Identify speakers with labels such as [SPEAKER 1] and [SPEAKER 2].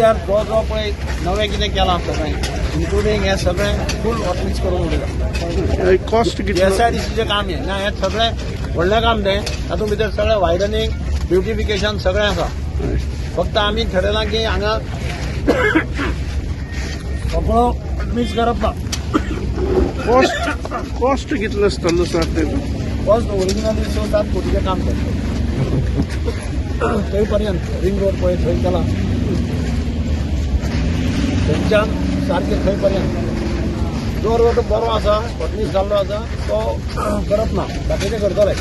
[SPEAKER 1] रस्त्यार जो जो पळय नवें कितें केलां सगळें, इन्क्लुडींग हें सगळें फूल हॉटमिक्स करून उडयलां.
[SPEAKER 2] कॉस्ट कितलो?
[SPEAKER 1] एसआयडीसीचें काम हें ना, हें सगळें व्हडलें काम तें. तातूंत भितर सगळें वायडनींग, ब्युटिफिकेशन सगळें आसा. फक्त आमी ठरयलां की हांगा सगळो मिक्स करप ना.
[SPEAKER 2] कॉस्ट कितलो आसतलो सर तेजो?
[SPEAKER 1] फर्स्ट ओरिजिनली 6-7 कोटीचें काम करता थंय पर्यंत, रिंग रोड पळय थंय केला, थंयच्यान सारकें थंय पर्यंत. जो रोड बरो आसा, हॉटमिक्स जाल्लो आसा, तो करप ना, बाकीचे करतले.